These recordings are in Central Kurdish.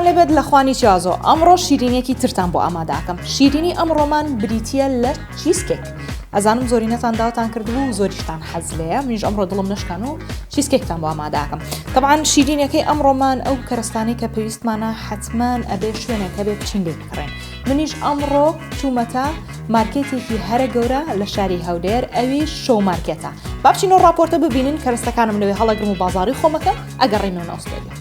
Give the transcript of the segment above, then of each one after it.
لێبێت لە خوانی چیازۆ ئەمڕۆ شیرینیەکی ترتان بۆ ئامادەکەم شیرینی ئەمڕۆمان بریتە لە cheesecake ئەزانم زۆرینەتان داوتان کردبوو و زۆریشتان حەز لێیە منیش ئەمڕۆ دڵم نەشکان و cheesecake تان بۆ ئامادەکەم تەبعەن شیرینەکەی ئەمڕۆمان ئەو کەرەستانەی کە پێویستمانە حەتمەن ئەبێ شوێنێک هەبێ بچین لێ بکڕێن منیش ئەمڕۆ چوومەتە مارکێتێکی هەرە گەورە لە شاری هەولێر ئەویش شۆو مارکێتە با بچینەوە ڕاپۆرتە ببینن کەرەستەکانم لەوێ هەڵەگرم و بازاڕی خۆمەکەم ئەگەڕێینەوە ناو ستۆدیۆ.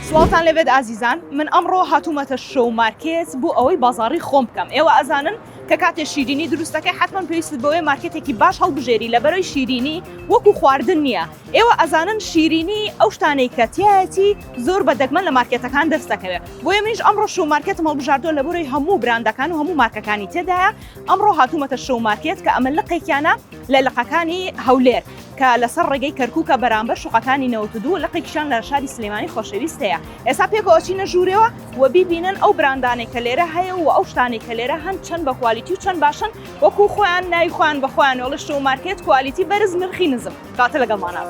سڵاوتان لێبێت ئازیزان من ئەمڕۆ هاتوومەتە شۆو مارکێت بۆ ئەوەی بازاڕی خۆم بکەم ئێوە ئەزانن کە کاتێ شیرینی دروست دەکەی حەتمەن پێویستت بەوەیە مارکێتێکی باش هەڵبژێری لەبەرەوەی شیرینی وەکو خواردن نییە ئێوە ئەزانن شیرینی ئەو شتانەی کە تیایەتی زۆر بە دەگمەن لە مارکێتەکان دەست دەکەوێت بۆیە منیش ئەمڕۆ شۆو مارکێتم هەڵبژاردووە لەبەرەوەی هەموو براندەکان و هەموو مارکەکانی تێدایە ئەمڕۆ هاتوومەتە شۆو مارکێت کە ئەمە لقێکیانە لە لقەکانی هەولێر کە لەسەر ڕێگەی کەرکووکە بەرامبەر شوقەکانی 92 لقێکیشیان لە شاری سلێمانی خۆشەویست هەیە ئێستا پێکەوە ئەچینە ژوورێوە و بیبینن ئەو براندانەی کە لێرە هەیە و ئەو شتانەی کە لێرە هەن چەند بە quality و چەند باشن وەکو خۆیان ناوی خۆیان بە خۆیان ئەڵێ شۆو مارکێت quality بەرز نرخی نزم کاتە لەگەڵمانە.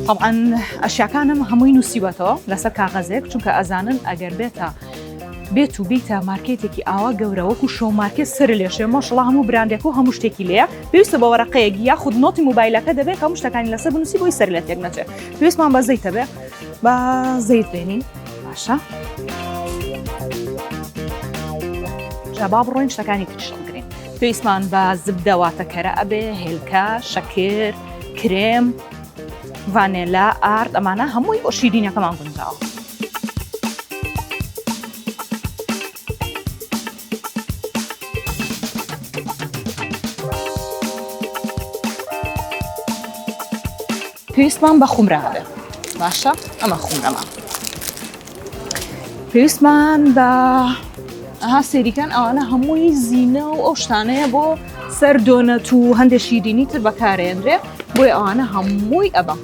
تەبعەن ئەشیاکانم هەمووی نووسیوەتەوە لەسەر کاغەزێک چونکە ئەزانن ئەگەر بێتە بێت و بیتە مارکێتێکی ئاوا گەورە وەکو شۆو مارکێت سەر لێشێ ماشەڵا هەموو براندێک و هەموو شتێکی لێیە پێویستە بە وەرەقەیەک یاخود نۆتی موبایلەکە دەبێت هەموو شتەکانی لەسەر بنووسی بۆی سەر لە تێک نەچێت پێویستمان بە زەیتە بێ با زەیت بێنین باشە جا با بڕۆین شتەکانی تریش هەڵگرین پێویستمان بە زبدە واتە کەرە ئەبێ هێلکە شەکر کرێم ڤانێلا ئارد ئەمانە هەمووی بۆ شیرینەکەمان گونجاوە. پێویستمان بە خومرە هەبێ باشە ئەمە خومرەمان پێویستمان بە ئەها سێریکان ئەوانە هەمووی زینە و ئەو شتانەیە بۆ سەر دۆنەت و هەندێک شیرینی تر بەکارێنرێ بۆی ئەوانە هەمووی ئەبە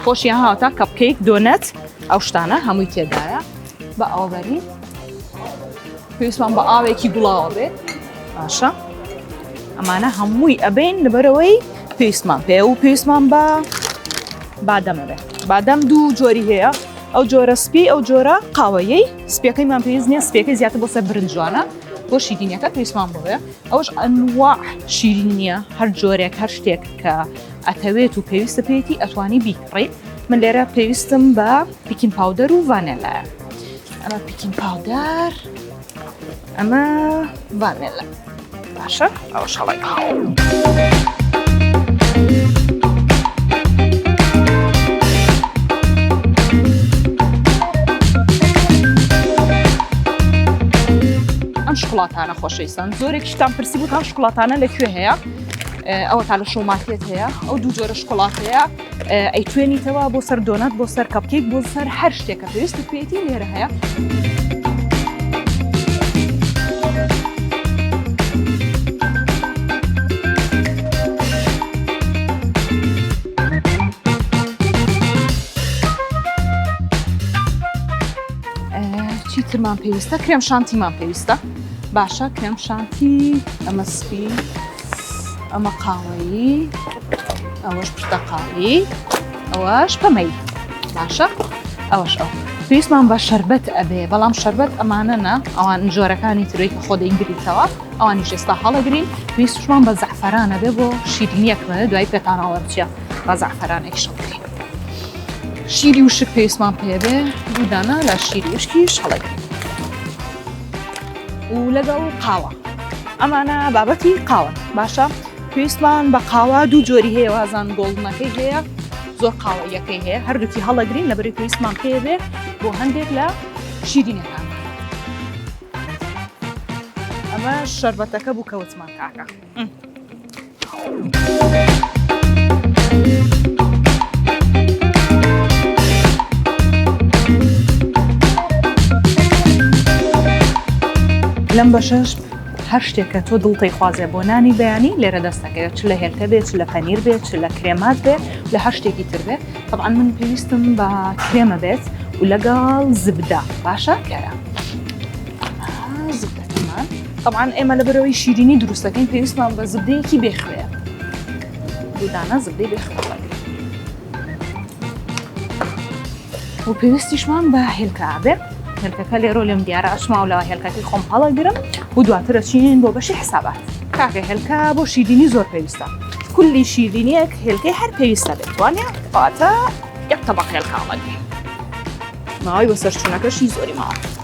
خۆشیان هاوتا cupcake دۆنەت ئەو شتانە هەمووی تێدایە بە ئاوبەری پێویستمان بە ئاوێکی گوڵاوە بێت باشە ئەمانە هەمووی ئەبین لەبەرەوەی پێویستمان پێ و پێویستمان بە بادەمە بێ بادەم دوو جۆری هەیە ئەو جۆرە سپی ئەو جۆرە قاوەیەی سپیەکەیمان پێویست نییە سپیەکەی زیاتر بۆ سەر برنجوانە بۆ شیرینیەکە پێویستمان بۆیە ئەوش ئەنوا شیرینیە هەر جۆرێک هەر شتێک کە ئەتەوێت و پێویستە پێیتی ئەتوانی بیکڕیت من لێرە پێویستم بە baking powder و ڤانێلایە ئەمە baking powder ئەمە ڤانێلا باشە ئەوە شەڵی ئەم شکڵاتانە خۆشەویستان زۆرێکیشتان پرسی بوو ئەم شکڵاتانە لە کوێ هەیە ئەوە تا لە شۆو مارکێت هەیە ئەو دوو جۆرە شکڵاتەیە ئەیتوێنیتەوە بۆ سەر دۆنەت بۆ سەر cupcake بۆ سەر هەر شتێک کە پێویستت پێیەتی لێرە هەیە. چیترمان پێویستە کرێم شانتیمان پێویستە باشە کرێم شانتی ئەمە سپی ئەمە قاوەیی ئەوەش پرتەقاڵی ئەوەش پەمەیی باشە ئەوەش ئەو پێویستمان بە شەربەت ئەبێ بەڵام شەربەت ئەمانە نا ئەوان جۆرەکانی ترۆی کە خۆ دەینگریتەوە ئەوانیش ئێستا هەڵەگرین پێویستشمان بە زەعفەرانە بێ بۆ شیرینیەکمە دوای پێتانەوە بچیە بە زەعفەرانێک شەڵگرین شیری وشک پێویستمان پێ بێ دوو دانە لە شیری وشکیش هەڵەگرین و لەگەڵ قاوە ئەمانە بابەتی قاوەن باشە پێویستمان بە قاوە دوو جۆری هەیە وازان golden ەکەی هەیە زۆر قاوەیەکەی هەیە هەردووکی هەڵەگرین لەبەری پێویستمان پێ بێ بۆ هەندێک لە شیرینەکان ئەمە شەربەتەکە بوو کەوتمان کاکە لەم بەشەش هەر شتێک کە تۆ دڵتەی خوازێ بۆ نانی بەیانی لێرە دەستەکەوێت چ لە هێلکە بێت چ لە پەنیر بێت چ لە کرێمات بێت لە هەر شتێکی تر بێت طبعا من پێویستم بە کرێمە بێت و لەگەڵ زبدە باشە کەرە زبدەکەمان طبعا ئێمە لەبەرەوەی شیرینی دروست دەکەین پێویستمان بە زبدەیەکی بێخوێ دوو دانە زبدەی بێخوێ هەڵەگرین. و پێویستیشمان بە هێلکە ئەبێ هێلکەکە لێرۆ لێم دیارە ئەچماو لەوە هێلکەکەی خۆم هەڵەگرم و دواتر ئەچین بۆ بەشی حسابات کاکە هێلکە بۆ شیرینی زۆر پێویستە کولی شیرینیەک هێلکەی هەر پێویستە بێت وانە واتە یەک تەبق هێلکە هەڵەگرین ماوەی بەسەرچوونەکەشی زۆری ماوە.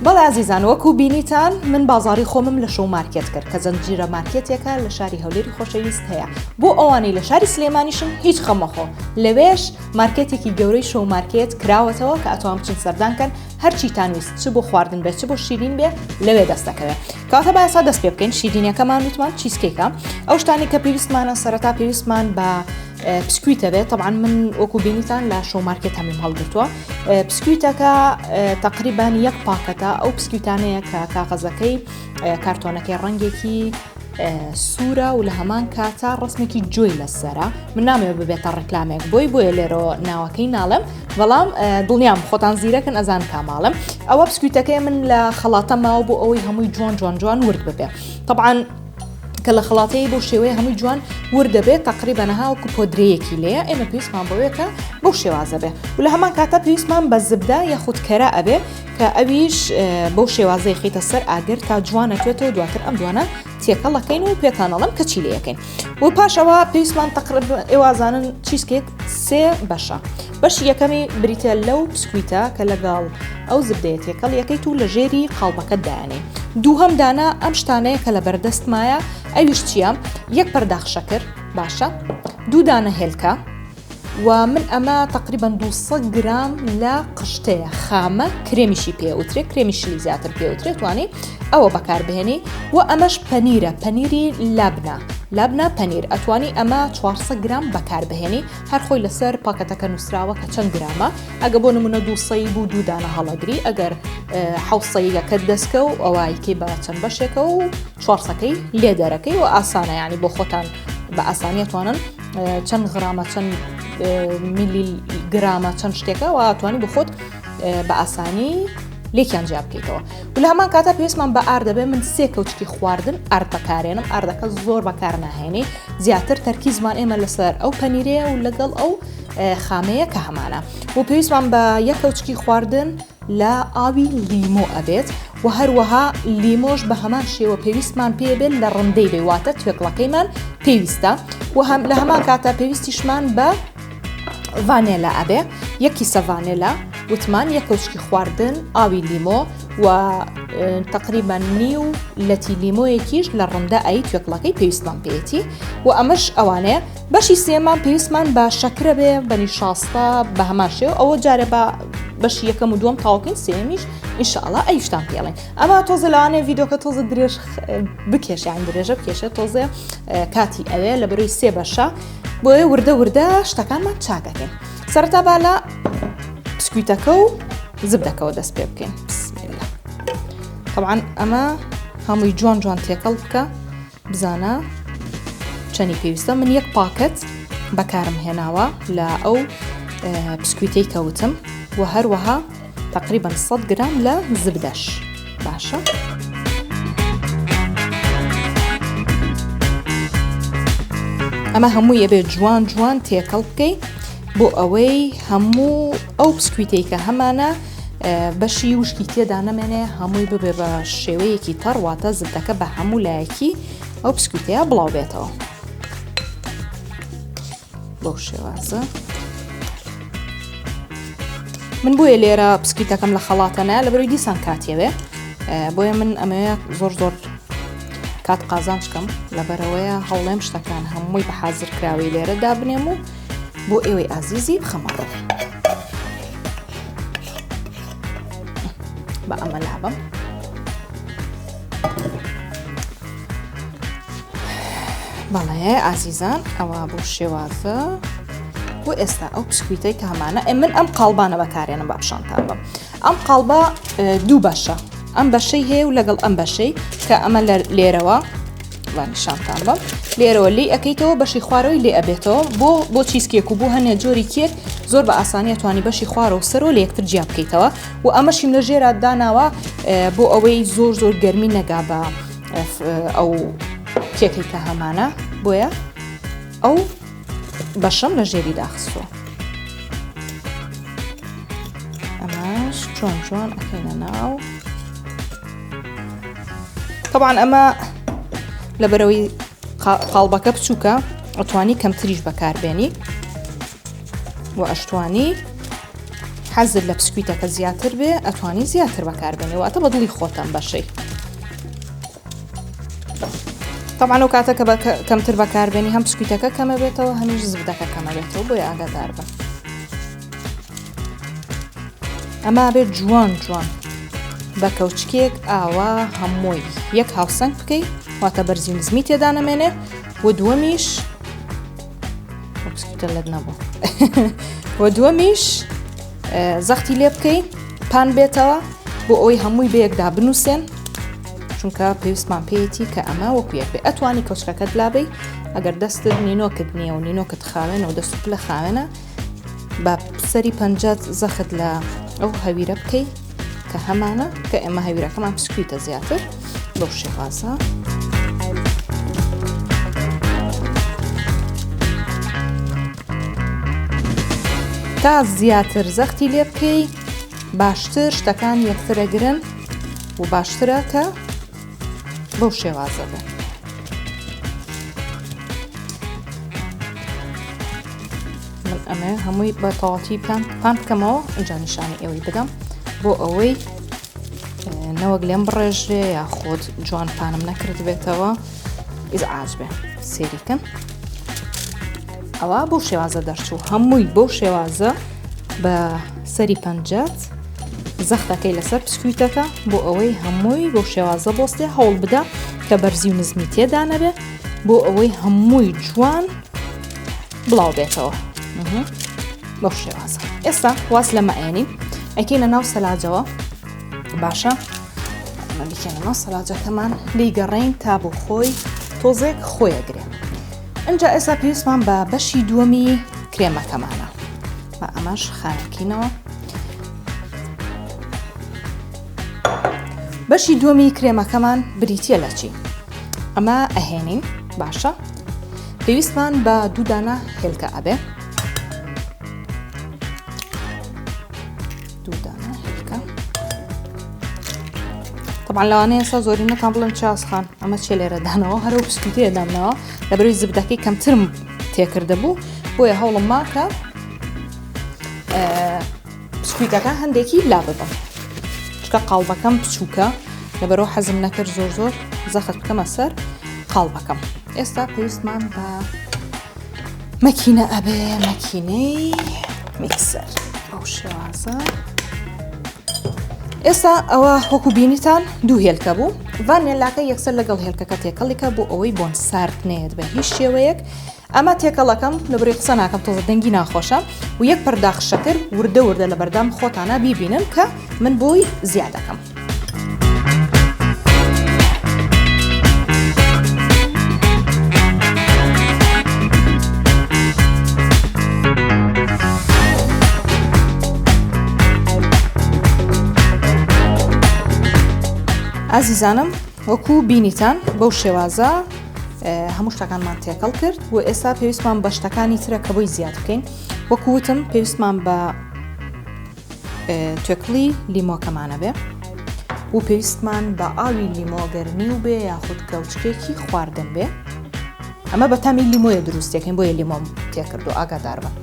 بەڵێ ئازیزان وەکو بینیتان من بازاڕی خۆمم لە شۆو مارکێت کرد کە زنجیرە مارکێتێکە لە شاری هەولێری خۆشەویست هەیە بۆ ئەوانەی لە شاری سلێمانیشن هیچ خەم مەخۆ لەوێش مارکێتێکی گەورەی شۆو مارکێت کراوەتەوە کە ئەتوان بچن سەردان کەن هەرچیتان ویست چ بۆ خواردن بێت چ بۆ شیرین بێ لەوێ دەست دەکەوێت کەواتە با ئێستا دەست پێ بکەین شیرینیەکەمان وتمان cheesecake ە ئەو شتانی کە پێویستمانە سەرەتا پێویستمان بە پسکویتە بێت طبعا من وەکو بینیتان لە شۆ مارکێت هەمیم هەڵگرتووە پسکویتەکە تقریبان یەک پاکەتە ئەو پسکویتانەیە کە کاغەزەکەی کارتۆنەکەی ڕەنگێکی سوورە و لە هەمان کاتا ڕسمێکی جۆی لەسەرە من نامەوێ ببێتە ڕێکلامێک بۆی بۆیە لێرەوە ناوەکەی ناڵێم بەڵام دڵنیام خۆتان زیرەکن ئەزان کاماڵم ئەوە پسکویتەکەی من لە خەڵاتە ماوە بۆ ئەوەی هەمووی جوان جوان جوان ورد ببێ طبعا کە لە خڵاتەی بەو شێوەیە هەمووی جوان ورد دەبێت تقریبا نەها وەکو پۆدرەیەکی لێیە ئێمە پێویستمان بەوەیە کە بەو شێوازە بێ و لە هەمان کاتە پێویستمان بە زبدە یاخود کەرە ئەبێ کە ئەویش بەو شێوازەی خیتە سەر ئاگر تا جوانە توێتەوە دواتر ئەم دوانە تێکەڵەکەین و پێتانەڵم کە چی لەکەین و پاشەوە پێویستمان تقرب ئێوازانن cheesecake سێ بەشە بەشی یەکەمی بریتە لەو پسکویتە کە لەگەڵ ئەو زبدەیە تێکەڵ یەکەیت و لە ژێری قاڵبەکەت دایانێی. دووهەم دانە ئەم شتانەیە کە لە بەردەستمایە ئەویش چییە؟ یەک پەرداخ شەکر باشە دوو دانە هێلکە و من ئەمە تقریبا 200 گرام لە قشتەیە خامە کرێمیشی پێوترێ کرێمی شلی زیاتر پێوترێ توانی ئەوە بەکاربهێنی و ئەمەش پەنیرە پەنیری لابنا لابنا پەنیر ئەتوانی ئەمە 400 گرام بەکاربهێنی هەر خۆی لەسەر پاکەتەکە نووسراوە کە چەند گرامە ئەگە بۆ نمونە دووسەی بوو دوو دانە هەڵەگری ئەگەر حوسەیەکەت دەستکە و ئەوایکەی بە چەند بەشێکە و چوارسەکەی لێ دەرەکەی و ئاسانە ینی بۆ خۆتان بە ئاسانیە توانن چەند غرامە چەند میلی گرامە چەند شتێکە و توانی بۆ خۆت بە ئاسانی لێکیان جیا بکەیتەوە و لە هەمان کاتا پێویستمان بە ئارد دەبێت من سێ کەوچکی خواردن ئارد بەکارێنم ئاردەکە زۆر بەکار ناهێنی زیاتر تەرکیزمان ئێمە لەسەر ئەو پەنیرەیە و لەگەڵ ئەو خامەیە کە هەمانە و پێویستمان بە یەک کەوچکی خواردن لە ئاوی لیمۆ ئەبێت و هەروەها لیمۆش بە هەمان شێوە پێویستمان پێ بێت لە ڕندەی بێ واتە توێکڵەکەیمان پێویستە و هەم لە هەمان کاتە پێویستیشمان بە ڤانێلا ئەبێ یەک کیسە ڤانێلا وتمان یەک کەوچکی خواردن ئاوی لیمۆ و تقریبا نیو لەتی لیمۆیەکیش لە ڕندە ئەی توێکڵەکەی پێویستمان پێیەتی و ئەمەش ئەوانەیە بەشی سێمان پێویستمان بە شەکرە بێ بە نیشاستە بە هەمان شێوە ئەوە جارێ بە بەشی یەکەم و دووەم تاوکەین سێمیش ئینشاءڵا ئەویشتان پێڵێن ئەمە تۆزە لەوانەیە ڤیدۆکە تۆزە درێژ بکێشیان درێژە بکێشێت تۆزێ کاتی ئەوێ لە بەرۆی سێ بەشە بۆیە وردە وردە شتەکانمان چاکەکەین سەرەتا با لە پسکویتەکە و زبدەکەوە دەست پێ بکەین بسمیلا طبعا ئەمە هەمووی جوان جوان تێکەڵ بکە بزانە چەنی پێویستە من یەک پاکەت بەکارم هێناوە لە ئەو پسکویتەی کەوتم و هەروەها تقریبا 100 گرام لە زبدەش باشە. ئەمە هەمووی ئەبێ جوان جوان تێکەڵ بکەی بۆ ئەوەی هەموو ئەو پسکویتەی کە هەمانە بەشی وشکی تێدا نەمێنێ هەمووی ببێ بە شێوەیەکی تەڕ واتە زبدەکە بە هەموو لایەکی ئەو پسکویتەیە بڵاو بێتەوە بەو شێوازە من بۆیە لێرە پسکیتەکەم لە خەڵاتە نایە لە بەروی دیسان کاتیەوێ بۆیە من ئەمەوێ زۆر زۆر کات قازانج کەم لەبەرەوەیە هەوڵێم شتەکان هەمووی بە حازر کراوی لێرە دابنێم و بۆ ئێوەی ئازیزی بخەمە ڕوو بە ئەمە لابم بەڵێ ئازیزان ئەوە بۆ شێوازە بۆ ئێستا ئەو پسکویتەی کە هەمانە ئێ من ئەم قاڵبانە بەکارێنم با پیشانتان بم ئەم قاڵبە دوو بەشە ئەم بەشەی هەیە و لەگەڵ ئەم بەشەی کە ئەمە لێرەوە با نیشانتان بم. لێرەوە لێی ئەکەیتەوە بەشی خوارەوەی لێ ئەبێتەوە بۆ بۆ cheesecake و بۆ هەنێ جۆری کێک زۆر بە ئاسانی ئەتوانی بەشی خوارەوە و سەرەوە لە یەکتر جیا بکەیتەوە و ئەمەشیم لە ژێرا داناوە بۆ ئەوەی زۆر زۆر گەرمی نەگا بە ئەو کێکەی کە هەمانە بۆیە ئەو بەشەم لە ژێری داخستووە ئەمەش چۆن جوان ئەکەینە ناو طبعا ئەمە لەبەرەوەی قاڵبەکە بچووکە ئەتوانی کەمتریش بەکاربێنی و ئەشتوانی حەزت لە پسکویتەکە زیاتر بێ ئەتوانی زیاتر بەکاربێنی واتە بە دڵی خۆتان بەشەی طبعا ئەو کاتە کە کەمتر بەکاربێنی هەم پسکویتەکە کەمە بێتەوە هەمیش زبدەکە کەمە بێتەوە بۆی ئاگادار بە ئەمە بێت جوان جوان بە کەوچکێک ئاوا هەمووی یەک هاوسەنگ بکەی واتە بەرزی نزمی تێدا نەمێنێ و دووەمیش پسکویتە لەت نەبوو و دووەمیش زەختی لێ بکەی پان بێتەوە بۆ ئەوەی هەمووی بەیەکدا بنووسێن چونکە پێویستمان پێیەتی کە ئەمە وەکو یەک بێ ئەتوانی کەوچکەکەت لابەی ئەگەر دەستت نینۆکت نییە و نینۆکت خاوێنە و دەست و پلە خاوێنە بە سەری پەنجەت زەخت لە ئەو هەویرە بکەی کە هەمانە کە ئێمە هەویرەکەمان پسکویتە زیاتر بەو شێوازە. تا زیاتر زەختی لێ بکەی باشتر شتەکان یەکترەگرن و باشترە کە بەو شێوازە بێ. من ئەمە هەمووی بە تەواتی پان پان بکەمەوە ئینجا نیشانی ئێوەی بدەم بۆ ئەوەی نەوەک لێم بڕێژرێ یاخود جوان پانم نەکرد بێتەوە ئیزعاج بێ سێریکەن ئەوە بۆ شێوازە دەرچوو هەمووی بۆ شێوازە بە سەری پەنجەت زەختەکەی لەسەر پسکویتەکە بۆ ئەوەی هەمووی بۆ شێوازە بۆستێ هەوڵ بدە کە بەرزی و نزمی تێدا نەبێ بۆ ئەوەی هەمووی جوان بڵاو بێتەوە بەو شێوازە ئێستا واز لەمە ئەێنین ئەکەینە ناو سەلاجەوە باشە ئەمە بیکەنە ناو سەلاجەکەمان لی گەڕین تا بۆ خۆی تۆزێک خۆیەگرێ ئەجا ئێستا پێویستمان بە بەشی دووەمی کرێمەکەمانە بە ئەمەش خاوێکینەوە بەشی دووەمی کرێمەکەمان بریتە لە چی ئەمە ئەهێنین باشە پێویستمان بە دوو دانە هێلکە ئەبێ دوو دانە هێلکە طبعا لەوانەیە ئێستا زۆرینەتان بڵێن چاس خان ئەمە چێ لێرە دانەوە هەرو پسکوتەیە دامنەوە لەبەرەوەی زبدەکەی کەمترم تێکردە بوو بۆیە هەوڵم ماکە پسکویتەکە هەندێکی لا ببم چکە قاڵبەکەم بچووکە لەبەرەوە حەزم نەکرد زۆر زۆر زەخت بکەمە سەر قاڵبەکەم ئێستا پێویستمان بە مەکینە ئەبێ مەکینەی میکسەر ئەو شێوازە ئێستا ئەوە وەکو بینیتان دوو هێلکە بوو ڤانێلاکە یەکسەر لەگەڵ هێلکەکە تێکەڵیکە بۆ ئەوەی بۆن سارد نێت بە هیچ شێوەیەک ئەمە تێکەڵەکەم لەبری قسە ناکەم تۆزە دەنگی ناخۆشە و یەک پەرداخ شەکر وردە وردە لە بەردەم خۆتانە بیبینن کە من بۆی زیادەکەم. ئازیزانم وەکو بینیتان بەو شێوازە هەموو شتەکانمان تێکەڵ کرد و ئێستا پێویستمان بە شتەکانی ترە کە بۆی زیاد بکەین وەکو وتم پێویستمان بە توێکڵی لیمۆکەمانە بێ و پێویستمان بە ئاوی لیمۆ گەرمی و بێ یاخود کەوچکێکی خواردن بێ ئەمە بە تامی لیمۆیە دروستەکەین بۆیە لیمۆم تێکرد و ئاگادار بن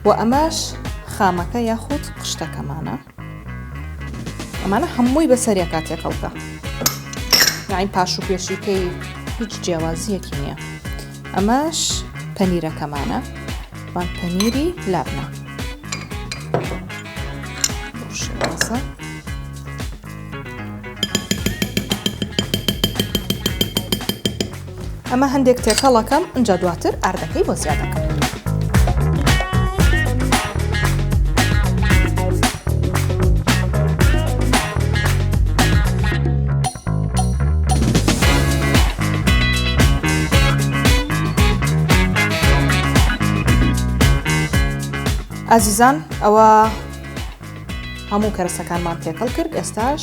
و ئەمەش خامەکە یاخود قشتەکەمانە ئەمانە هەمووی بەسەر یەکا تێکەڵ بکە یاعین پاش و پێشیکەی هیچ جیاوازیەکی نییە ئەمەش پەنیرەکەمانە وان پەنیری لابنە شێوازە ئەمە هەندێک تێکەڵەکەم ئینجا دواتر ئاردەکەی بۆ زیاد دەکەم. ئازیزان ئەوە هەموو کەرەسەکانمان تێکەڵ کرد ئێستاش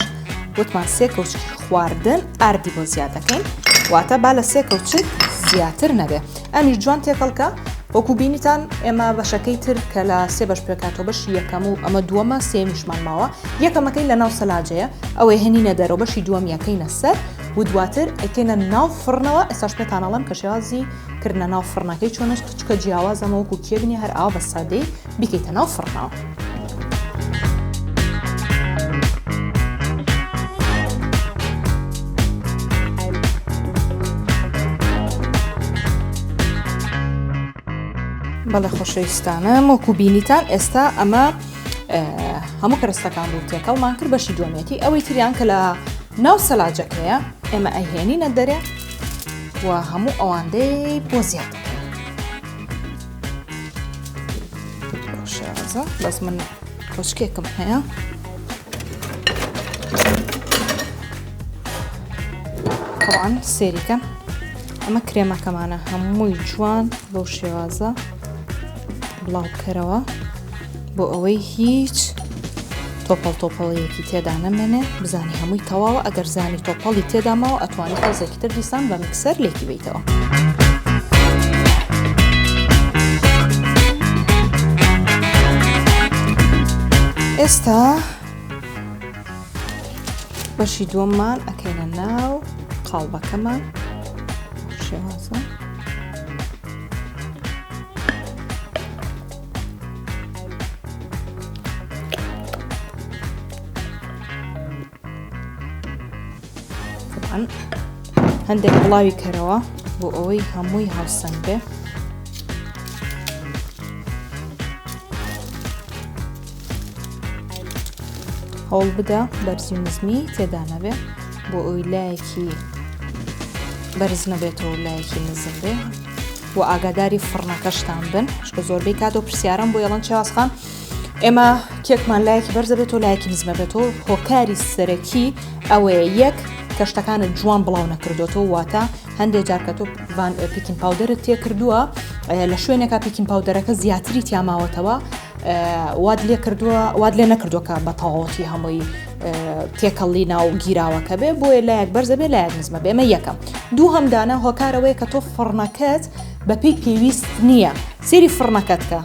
وتمان سێ کەوچکی خواردن ئاردی بۆ زیاد دەکەین واتە با لە سێ کەوچک زیاتر نەبێ ئەمیش جوان تێکەڵکە وەکو بینیتان ئێمە بەشەکەی تر کە لە سێ بەش پێکاتەوە بەشی یەکەم و ئەمە دووەمە سێمیشمان ماوە یەکەمەکەی لە ناو سەلاجەیە ئەوەی هێنینە دەرەوە بەشی دووەم یەکەینە سەر و دواتر ئەکەینە ناو فڕنەوە ئێستاش پێتان ئەڵێم کە شێوازی کردنە ناو فڕنەکەی چۆنە چکە جیاوازە ئەمە وەکو کێک نیە هەر ئاوا بە سادەی بیکەیتە ناو فڕنەوە. بەڵێ خۆشەویستانم وەکو بینیتان ئێستا ئەمە هەموو کەرەستەکان بوو تێکەڵمان کرد بەشی دووەمێتی ئەوەی تریان کە لە ناو سەلاجەکەیە ئێمە ئەهێنینە دەرێ و هەموو ئەواندەی بۆ زیاد دەکەین شێوازە بەس من کۆچکێکم هەیە طبعا سێریکەم ئەمە کرێمەکەمانە هەمووی جوان بەو شێوازە بڵاو بکەرەوە بۆ ئەوەی هیچ تۆپەڵ تۆپەڵیەکی تێدا نەمێنێ بزانی هەمووی تەواوە ئەگەر زانی تۆپەڵی تێداماوە ئەتوانی تۆزێکی تر دیسان بە mixer لێکی بیتەوە. ئێستا بەشی دووەممان ئەکەینە ناو قاڵبەکەمان شێوازە. هەندێک بڵاوی کەرەوە بۆ ئەوەی هەمووی هاوسەنگ بێ هەوڵ بدە بەرزی و نزمی تێدا نەبێ بۆ ئەوی لایەکی بەرز نەبێتەوە لایەکی نزم بێ و ئاگاداری فڕنەکەشتان بن چکە زۆربەی کاتۆ پرسیارم بۆ یڵەن چێوازخان ئێمە کێکمان لایەکی بەرزە بێتەوە لایەکی نزمە بێتەوە هۆکاری سەرەکی ئەوەیە یەک کە شتەکانت جوان بڵاو نەکردوێتەوە واتە هەندێک جار کە تۆ baking powder ت تێکردووە لە شوێنێکا baking powder ەکە زیاتری تیاماوەتەوە وات لێ کردووە وات لێ نەکردووە کە بە تەواوەتی هەمووی تێکەڵی ناو گیراوەکە بێ بۆیە لایەک بەرزە بێ لایەک نزمە بێمە یەکەم دوو هەمدانە هۆکارەوەی کە تۆ فڕنەکەت بەپێی پێویست نییە سێری فڕنەکەت کە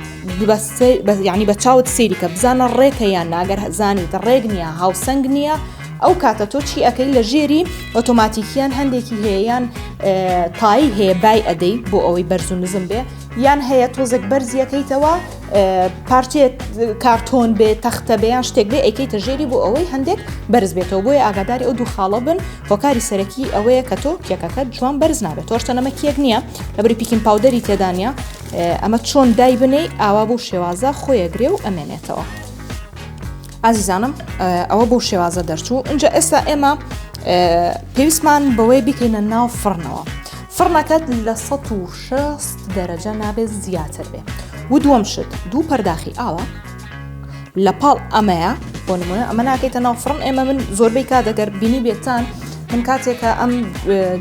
یعنی بە چاوت سێری کە بزانە ڕێکە یان ناگەر زانیت ڕێک نییە هاوسەنگ نییە ئەو کاتە تۆ چی ئەەکەی لە ژێری ئۆتۆماتیکیان هەندێکی هەیە یان تایی هەیە بای ئەدەی بۆ ئەوەی بەرز و نزم بێ یان هەیە تۆزێک بەرزیەکەیتەوە پارچەیە کارتۆن بێ تەختە بێ یان شتێک بێ ئەیکەیتە ژێری بۆ ئەوەی هەندێک بەرز بێتەوە بۆیە ئاگاداری ئەو دوو خاڵە بن هۆکاری سەرەکی ئەوەیە کە تۆ کێکەکە جوان بەرز نابێت تۆشتە نەمە کێک نییە لەبری baking powder ی تێدانە ئەمە چۆن دای بنەی ئاوا بۆ شێوازە خۆیەگرێ و ئەمێنێتەوە. ئازیزانم ئەوە بۆ شێوازە دەرچوو اینجا ئێستا ئێمە پێویستمان بەوەی بیکەینە ناو فڕنەوە فڕنەکەت لە 160 دەرەجە نابێت زیاتر بێ و دووەم شت دوو پەرداخی ئاوە لە پاڵ ئەمەیە بۆ نمونە ئەمە ناکەیتە ناو فڕن ئێمە من زۆربەی کات دەگەر بینی بێتان من کاتێکە ئەم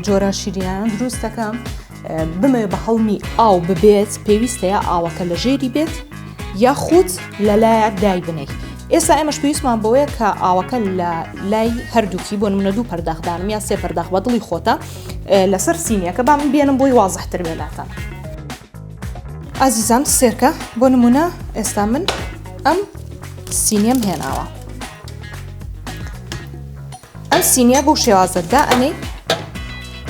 جۆرە شیرینانە دروست دەکەم بمەوێ بە هەڵمی ئاو ببێت پێویستە یا ئاوەکە لە ژێری بێت یاخود لەلایەک دایبنێی ئێستا ئێمەش پێویستمان بەوەیە کە ئاوەکە لە لای هەردووکی بۆ نمونە دوو پەرداخدانم یا سێ پەرداخ بە دڵی خۆتە لەسەر سینیەکە با من بێنم بۆی وازحتر بێ لاتان ئازیزان سێرکە بۆ نمونە ئێستا من ئەم سینیەم هێناوە ئەم سینیە بەو شێوازە دائەنێی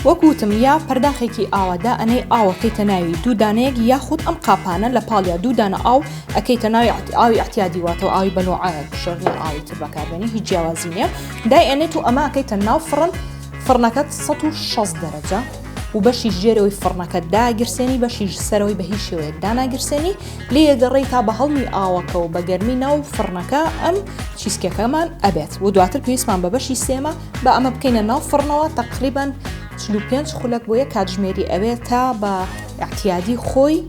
وەک وتم یا پەرداخێکی ئاوا دائەنێی ئاو ئەکەیتە ناوی دوو دانەیەک یاخود ئەم قاپانە لە پاڵیا دوو دانە ئاو ئەکەیتە ناوی ئاوی ئەعتیادی واتەوە ئاوی بەلۆعە شەرنی ئاوی تر بەکاربێنی هیچ جیاوازی نییە دای ئەنێت و ئەمە ئەکەیتە ناو فڕن فڕنەکەت 160 دەرەجە و بەشی ژێرەوەی فڕنەکە داگیرسێنی بەشی سەرەوەی بە هیچ شێوەیەک داناگیرسێنی لێیەگەڕێی تا بە هەڵمی ئاوەکە و بە گەرمی ناو فڕنەکە ئەم cheesecake ەمان ئەبێت و دواتر پێویستمان بە بەشی سێمە بە ئەمە بکەینە ناو فڕنەوە تەقریبەن 45 خولەک بۆ یەک کاتژمێری ئەوێت تا بە ئیعتیادی خۆی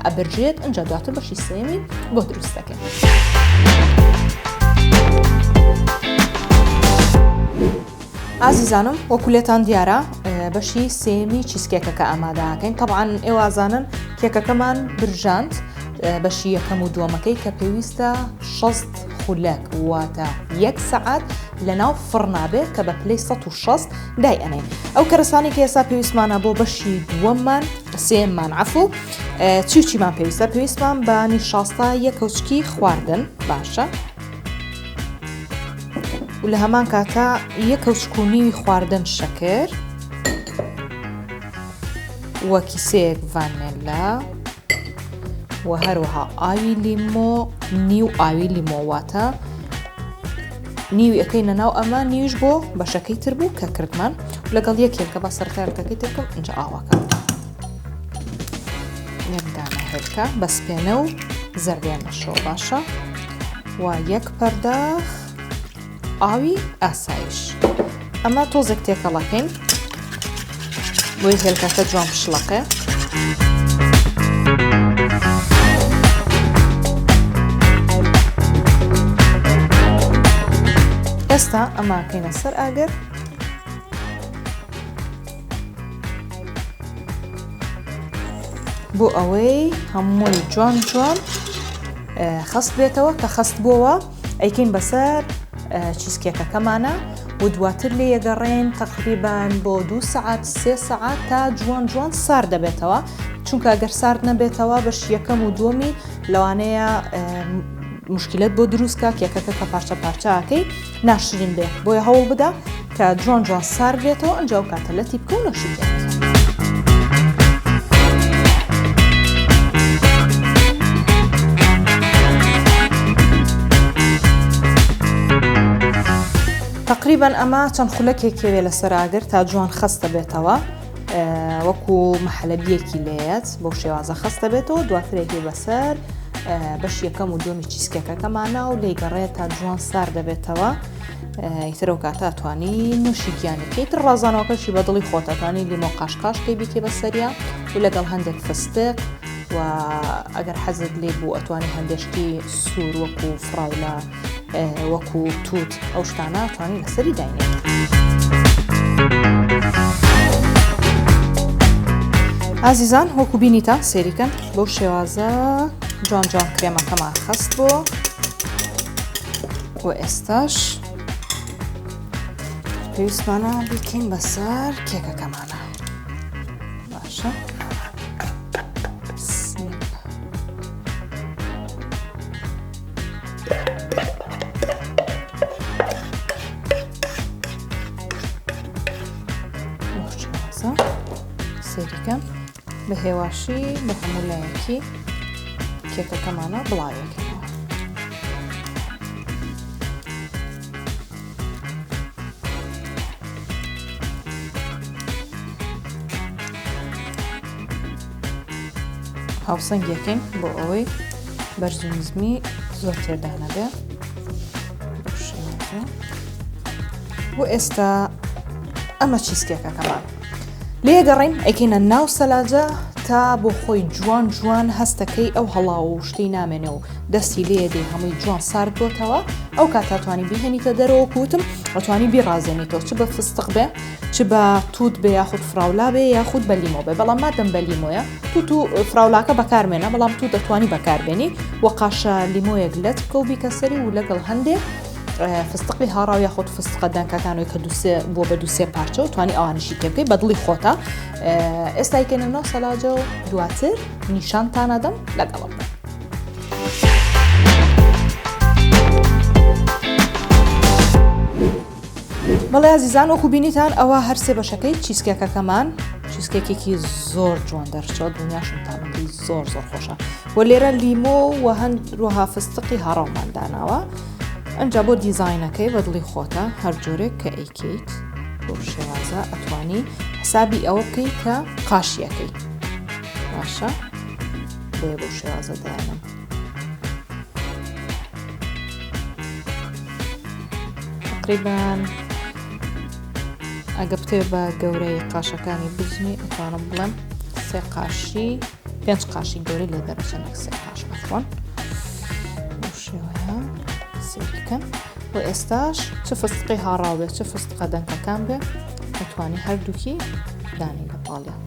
ئەبرژێت ئەجا دواتر بەشی سێمی بۆ دروست دەکەین. ئازیزانم وەکو لێتان دیارە بەشی سێمی cheesecake ەکە ئامادەکەین تەبعەن ئێوازانن کێکەکەمان برژاند. بەشی یەکەم و دووەمەکەی کە پێویستە 60 خولەک واتە یەک سەعات لەناو فڕنا بێ کە بە پلەی 160 دای ئەنێین. ئەو کەرەسانەی کە ئێستا پێویستمانە بۆ بەشی دووەممان سێیەممان عەفو چی و چیمان پێویستە؟ پێویستمان بە نیشاستە یەک کەوچکی خواردن باشە و لە هەمان کاتا یەک کەوچک و نیوی خواردن شەکر و کیسەیەک ڤانێلا و هەروەها ئاوی لیمۆ نیو ئاوی لیمۆ واتە نیوی ئەکەینە ناو ئەمە نیویش بۆ بەشەکەی تر بوو کە کردمان لەگەڵ یەک هێلکە بە سەرەتا هێلکەکەی تر بکەم ئینجا ئاوەکە یەک دانە هێلکە بە سپێنە و زەردێنەشەوە باشە و یەک پەرداخ ئاوی ئاسایش ئەمە تۆزێک تێکەڵەکەین بۆی هێلکەکە جوان پشڵەقێ. ئێستا ئەماکەینە سەر ئاگر بۆ ئەوەی هەمووی جوان جوان خەست بێتەوە کە خەست بۆوە ئەیکەین بەسەر چیزکێکەکەمانە و دواتر لێیەگەڕێین تەقریبەن بۆ دوو سەعات سێ سەعات تا جوان جوان سارد دەبێتەوە چونکە گەر سارد نەبێتەوە بەش یەکەم و دووەمی لەوانەیە مشکلت بۆ دروستکە کێکەکە کە پارچە پارچەکەی ناشرین بێ بۆیە هەوڵ بدە کە جوان جوان سارد بێتەوە ئەنجا و کاتە لەتی بکە و نۆشی بکە. تەقریبەن ئەمە چەند خولەکێک کێوێ لەسەر ئاگر تا جوان خەستە بێتەوە وەکو محەلەبیەکی لێت بەو شێوازە خەستە بێتەوە دواترێکی بەسەر بەش یەکەم و دووەمی چیسکەکەکەمانە و لێی گەڕێت تا جوان سار دەبێتەوە ئیتر ئەو کاتە ئەتوانی نوشی گیانی کەی تر ڕازانەوەکەشی بە دڵی خۆت ئەتوانی لیمۆ قاشقاش کەی بیکەی بە سەریا و لەگەڵ هەندێک فستق و ئەگەر حەزت لێ بوو ئەتوانی هەندێک شتی سوور وەکو فراولە وەکو توت ئەو شتانە توانی لەسەری داینێت. ئازیزان وەکو بینیتان سێریکەن بەو شێوازە جوان جوان کرێمەکەمان خەست بۆ و ئێستاش پێویستمانە بیکەین بەسەر کێکەکەمانە باشە سێریکەم بە هێواشی بە هەموو لایەکی کێکەکەمانە بڵاوێکەوە. هاوسەنگیەکەین بۆ ئەوەی بەرز و نزمی زۆر تێدا نەبێ بۆ ئێستا ئەمە چیسکێکەکەمان لێ گەڕین ئەیکەینە ناو سەلاجە تا بۆ خۆی جوان جوان هەستەکەی ئەو هەڵاو و شتەی نامێنێ و دەستی لێ دێ هەمووی جوان سارد بۆتەوە ئەو کاتە توانی بیهێنیتە دەرەوە کوتم ئەتوانی بیڕازێنیتەوە چ بە فستق بێ چ بە توت بێ یاخود فراولا بێ یاخود بە لیمۆ بێ بەڵام مادەم بە لیمۆیە توت و فراولاکە بەکارمێنە بەڵام تو دەتوانی بەکاربێنی و قاشە لیمۆیەک لەت بکە و بیکە سەری و لەگەڵ هەندێک فستقی هاڕاو یاخود فستقە دەنکەکانەوەی کە دوسێ بووە بە دوسێ پارچە و توانی ئەوانیشی تێ بکەی بەدڵی خۆتە ئێستای کەنە ناو سەلاجە و دواتر نیشانتانەدەم لەگەڵم بن. بەڵێ ئازیزان وەکو بینیتان ئەوە هەرسێ بەشەکەی چیزکێکەکەمان چیزکێکێکی زۆر جوان دەرچوە دڵنیاشم تامەکەی زۆر زۆر خۆشە و لێرە لیمۆ و هەند رووها فستقی هەڕاومان داناوە ئەجا بۆ دیزاینەکەی بە دڵی خۆتە هەر جۆرێک کە ئەیکەیت بۆ شێوازە ئەتوانی حسابی ئەوە بکەیت کە قاشیەکەی باشە بۆیە بۆ شێوازە دایانم تقریبان ئەگە بتێ بە گەورەی قاشەکانی بزنی ئەتوانم بڵێم سێ قاشی پێنج قاشی گەورەی لێ دەرەچە نەک سێ قاش عەفوەن شێوەیە سێریکەن و ئێستاش چ فستقی هاڕاو بێ چ فستقە دەنکەکان بێ ئەتوانی هەردووکی دانی لە پاڵیان.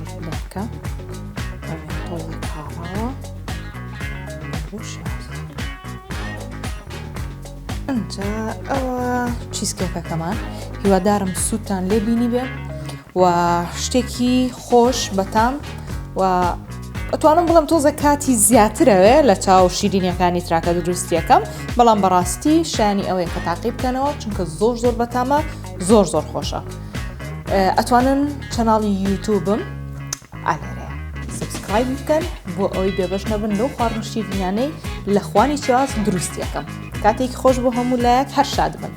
لێ بکە تۆزێک هاڕاوە بۆ شێواز. ئەنجا ئەوە cheesecake ەکەمان هیوادارم سوودتان لێ بینی بێ و شتێکی خۆش بەتام و ئەتوانم بڵم تۆزە کاتی زیاترەوێ لە چاو شیرینیەکانی تراکە دروستیەکەم بەڵام بەڕاستی شانی ئەوەیە کە تاقی بکەنەوە چونکە زۆر زۆر بەتامە زۆر زۆر خۆشە ئەتوانن channel ی یوتوبم ئالێرەیە subscribe بکەن بۆ ئەوەی بێبەش نەبن لەو خواردن شیرینانەی لە خوانی چیاز دروستیەکەم کاتێکی خۆش بۆ هەموو لایەک هەر شاد بن.